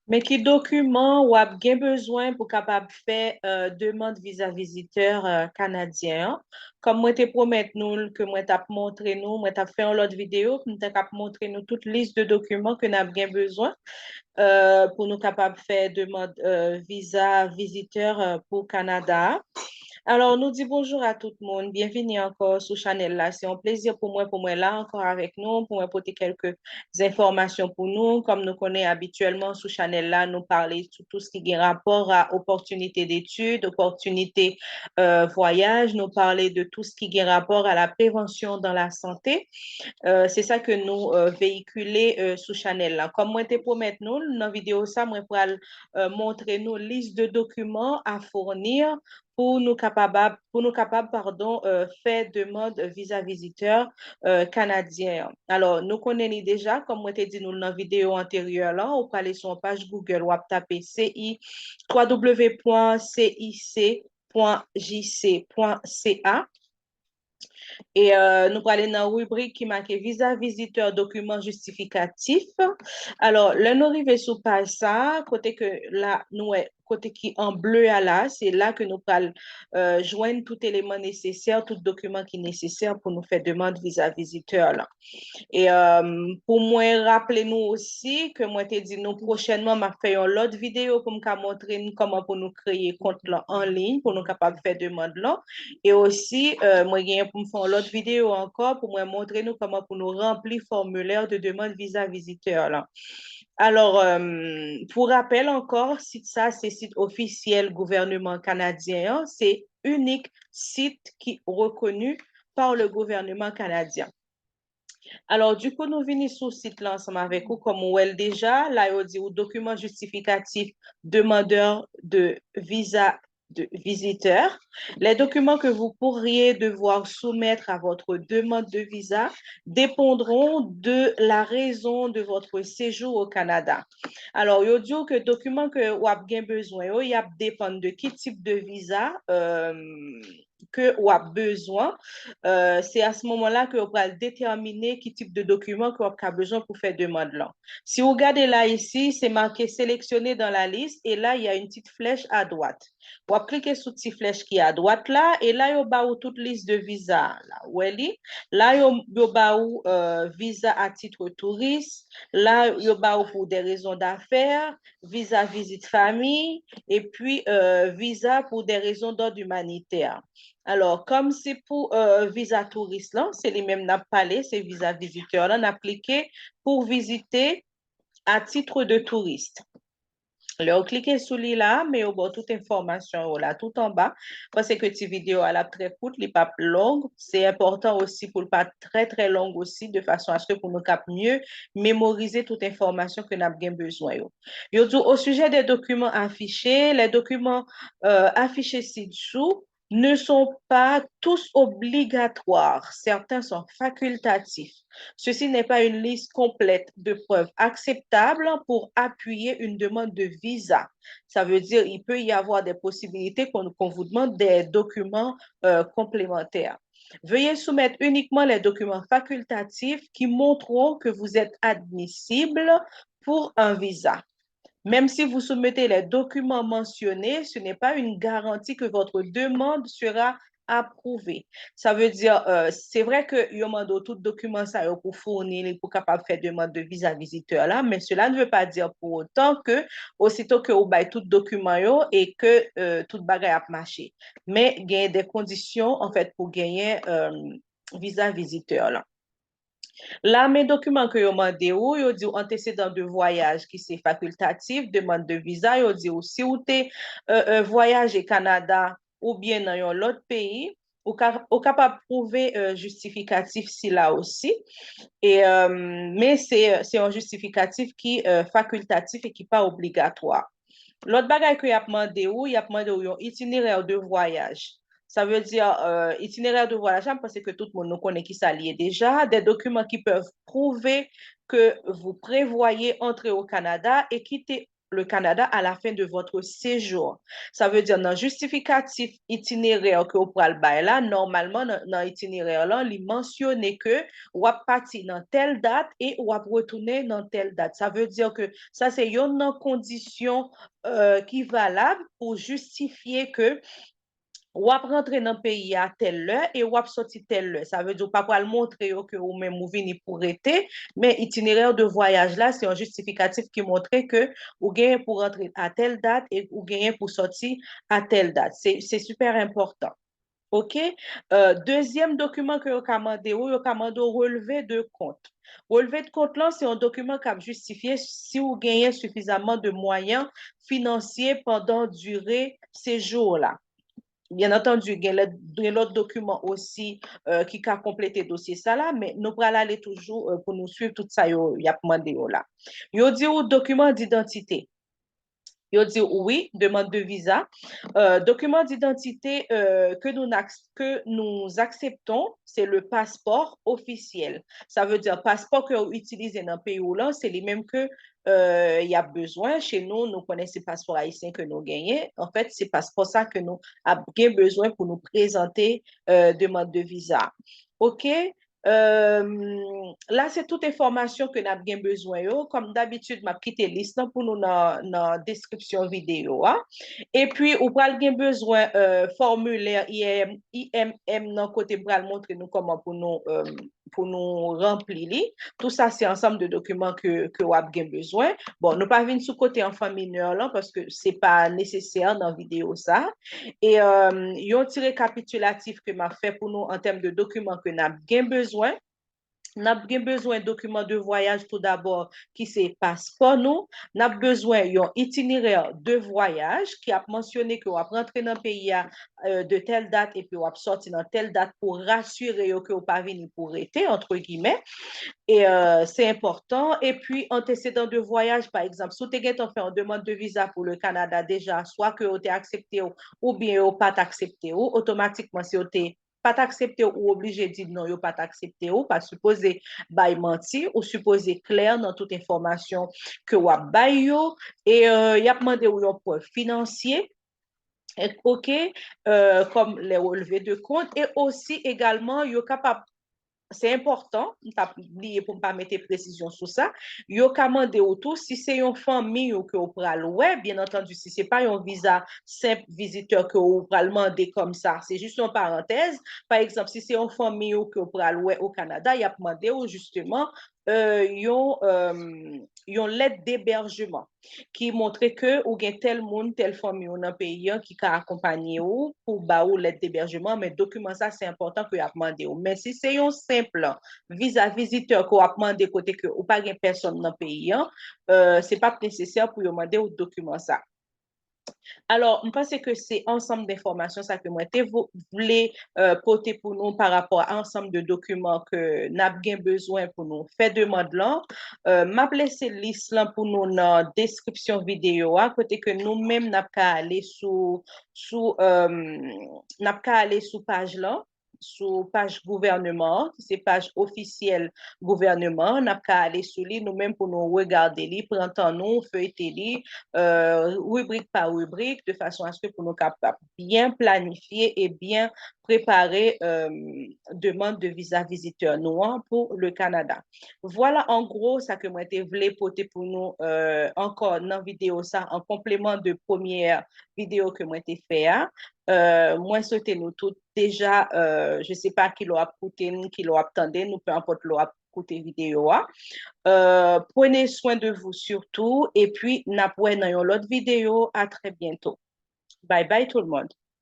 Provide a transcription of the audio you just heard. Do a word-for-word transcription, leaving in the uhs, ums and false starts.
Men ki dokiman w ap gen bezwen pou kapab fè, euh, demann viza vizitè, euh, kanadyen an? Kòm mwen te pwomèt nou l ke mwen t ap montre nou, mwen t ap fè yon lòt videyo pou mwen t ap montre nou tout lis de dokiman ke n ap gen bezwen, euh, pou nou kapab fè demann, euh, viza vizitè, euh, pou Kanada a. Alò, nou di bonjou a tout moun. Byenvini ankò sou chanèl la. Se yon plezi pou mwen, pou mwen la ankò avèk nou, pou mwen pote kèlke enfòmasyon pou nou. Kòm nou konnen abityèlman sou chanèl la, nou pale sou tout sa ki gen rapò a opòtinite detid, opòtinite, euh, vwayaj, nou pale de tout sa ki gen rapò a la prevansyon dan la sante. Euh, se sa ke nou, euh, veyikile, euh, sou chanèl la. Kòm mwen te pwomèt nou, nan videyo sa, mwen pral, euh, montre nou lis de dokiman a fournir pou nou kapab, pou nou kapab, padon, euh, fè demann viza vizitè, euh, kanadyen an. Alò, nou konnen li deja, kòm mwen te di nou nan videyo anteryè la, ou prale sou yon paj Google, w ap tape C I, w w w pwen C I C pwen J C pwen C A. E, euh, nou prale nan ribrik ki make viza vizitè, dokiman jistifikatif. Alò, lè nou rive sou paj sa, kote ke la, nou wè, kote ki an ble a la, se la ke nou pral, euh, jwenn tout eleman nesesè, tout dokiman ki nesesè pou nou fè demann viza vizitè la. E, euh, pou mwen raple nou osi ke mwen te di nou pwochènman m ap fè yon lòt videyo pou m ka montre n kòman pou nou kreye kont lan an liy pou nou kapab fè demann lan. E osi, euh, mwen genyen pou m fè yon lòt videyo ankò pou mwen montre nou kòman pou nou ranpli fòmilè de demann viza vizitè lan. Alò, euh, pou rapèl ankò, sit sa se sit ofisyèl gouvèneman kanadyen an, se inik sit ki rekoni pa le gouvèneman kanadyen. Alò, dikou, nou vini sou sit la ansanm avèk ou, kòm ou wè l deja. La, yo di ou dokiman jistifikatif demandè de viza de visiteur. Les documents que vous pourriez devoir soumettre à votre demande de visa dépendront de la raison de votre séjour au Canada. Alò, yo di w ke dokiman ke w ap gen bezwen yo, y ap depann de ki tip de viza, euh, ke w ap bezwen. Euh, se a se moman la ke yo pral detèmine ki tip de dokiman ke w ap ka bezwen pou fè demann lan. Si w gade la isi, se make sélectionner dans la liste, et là, il y a une petite flèche à droite. W ap klike sou ti flèch ki adwat la, e la, yo ba ou tout lis de viza a. La, ou wè li. La, yo, yo ba ou, euh, viza a titre touriste. La, yo ba ou pour des raisons d'affaires, viza vizit fanmi, epi, euh, viza pour des raisons d'ordre humanitaire. Alò, kòm se pou, euh, viza touris lan, se li menm n ap pale, se viza vizitè lan, n ap klike pour visiter à titre de touriste. Lè w klike sou li la, men yo ba w tout enfòmasyon yo la, tout anba. Paske ti videyo a l ap trè kout, li p ap long. Se enpòtan osi pou l pa trè, trè long osi, de fason aske pou nou kab mye memorize tout enfòmasyon ke n ap gen bezwen yo. Yo di w, au sujet des documents affichés, les documents, euh, affichés ci-dessous ne sont pas tous obligatoires. Certains sont facultatifs. Ceci n'est pas une liste complète de preuves acceptables pour appuyer une demande de visa. Ça veut dire, il peut y avoir des possibilités qu'on, qu'on vous demande des documents, euh, complémentaires. Veuillez soumettre uniquement les documents facultatifs qui montreront que vous êtes admissible pour un visa. Même si vous soumettez les documents mentionnés, ce n'est pas une garantie que votre demande sera approuvée. Sa vle di, euh, se vre ke yo mande w tout dokiman sa yo pou founi li pou kapab fè demann de viza vizitè la, mais cela ne veut pas dire pour autant que osito ke ou bay tout dokiman yo e ke, euh, tout bagay ap mache. Men gen de kondisyon, an fèt, pou genyen, euh, viza vizitè la. La, men dokiman ke yo mande ou, yo di w antesedan de vwayaj ki se fakiltatif, demann de viza, yo di w si w te, euh, euh, vwayaje Kanada oubyen nan yon lòt peyi, ou ka, ou kapab pwouve, euh, jistifikatif sila osi. E, euh, men se, se yon jistifikatif ki, euh, fakiltatif e ki pa obligatwa. Lòt bagay ke y ap mande ou, y ap mande ou yon itinerè de vwayaj. Sa vle di, euh, itinerè de vwayaj la, m panse ke tout moun nou konnen ki sa li ye deja, des documents qui peuvent prouver que vous prévoyez entrer au Canada et quitter le Canada à la fin de votre séjour. Sa vle di nan jistifikatif itinerè ke w pral bay la, nòmalman nan, nan itinerè lan, li mansyone ke w ap pati nan tèl dat e w ap retounen nan tèl dat. Sa vle di ke sa se youn nan kondisyon euh, ki valab pou jistifye ke w ap rantre nan peyi a tèl lè e w ap sòti tèl lè. Sa vle di w pa pral montre yo ke ou menm ou vini pou rete, men itinerè de vwayaj la se yon jistifikatif ki montre ke ou genyen pou rantre a tèl dat e ou genyen pou sòti a tèl dat. Se, se sipè enpòtan. Ok? Euh, dezyèm dokiman ke yo ka mande ou, yo ka mande ou relve de kont. Relve de kont lan, se yon dokiman k ap jistifye si ou genyen sifizaman de mwayen finansye pandan dire sejou la. Byen antandi, gen lè, gen lòt dokiman osi euh, ki ka konplete dosye sa la, men nou pral ale toujou euh, pou nou swiv tout sa yo y ap mande yo la. Yo di ou dokiman didantite. Yo di ou wi, demande de visa. Euh, document d'identité euh, que nous, que nous acceptons, c'est le passeport officiel. Sa vle di paspò ke ou itilize nan peyi ou lan, se li menm ke euh, y ap bezwen. Chez nous, nou konnen se paspò ayisyen ke nou genyen. An fèt, se paspò sa ke nou ap gen bezwen pou nou prezante euh, demande de visa. Ok? Euh, la se tout enfòmasyon ke n ap gen bezwen yo. Kòm dabitid, m ap kite lis lan pou nou nan, nan deskripsyon videyo a. Epi ou pral gen bezwen euh, fòmilè I M, I M M nan kote m pral montre nou kòman pou nou euh, pou nou ranpli li. Tout sa se ansanm de dokiman ke, ke w ap gen bezwen. Bon, nou pa vin sou kote enfant mineur lan paske se pa nesesè nan videyo sa. E euh, yon ti rekapitilatif ke m ap fè pou nou an tèm de dokiman ke n ap gen bezwen. N ap gen bezwen dokiman de vwayaj tou dabò ki se paspò nou. N ap bezwen yon itinerè de vwayaj ki ap mansyone ke w ap rantre nan peyi a euh, de tèl dat epi w ap sòti nan tèl dat pou rasire yo ke w pa vini pou rete, antre gimè. E euh, se enpòtan. Epi antesedan de vwayaj, pa egzanp, si w te gentan fè yon demann de viza pou le Canada deja, swa ke yo te aksepte w oubyen yo pa t aksepte w, otomatikman si yo te pa t aksepte w, ou oblije di non, yo pa t aksepte w, pa sipoze bay manti, ou sipoze klè nan tout enfòmasyon ke w ap bay yo, e euh, y ap mande w yon prèv finansye, ok, euh, kòm les relevés de compte, e osi egalman, yo kapab, se enpòtan, m t ap bliye pou m pa mete presizyon sou sa, yo ka mande w tou si se yon fanmi ou ke w pral wè, byen antandi, si se pa yon viza senp vizitè ke ou pral mande kòm sa, se jis yon parantèz. Pa egzanp, si se yon fanmi ou ke w pral wè o Kanada, y ap mande w jisteman euh, yon, euh, yon lèt debèjman ki montre ke ou gen tèl moun, tèl fanmi ou nan peyi an ki ka akonpanye ou pou ba ou lèt debèjman, men dokiman sa se enpòtan ke y ap mande w. Men si se yon senp viza vizitè ke w ap mande kote ke ou pa gen pèsòn nan peyi an, euh, se p ap nesesè pou yo mande w dokiman sa. Alò, m panse ke se ansanm de enfòmasyon sa ke mwen te vle euh, pote pou nou pa rapò a ansanm de dokiman ke n ap gen bezwen pou nou fè demann lan. Euh, m ap lese lis lan pou nou nan deskripsyon videyo a, kote ke nou menm n ap ka ale sou, sou euh, n ap ka ale sou paj lan, sou paj gouvèneman an, ki se paj ofisyèl gouvèneman an, n ap ka ale sou li nou menm pou nou regade li, pran tan nou, feyte li, euh, ribrik pa ribrik, de fason aske pou nou kapab byen planifye e byen prepare euh, demann de viza vizitè nou an pou le Kanada. Vwala an gwo sa ke mwen te vle pote pou nou euh, ankò nan videyo sa an konpleman de premyè videyo ke mwen te fè a. Euh, mwen swete nou tout deja, euh, je sais pas ki lè w ap koute n, ki lè w ap tande n, ou peu importe lè w ap koute videyo a. Euh, prenez soin de vous surtout, epi n ap wè nan yon lòt videyo. À très bientôt. Bye bye tout le monde.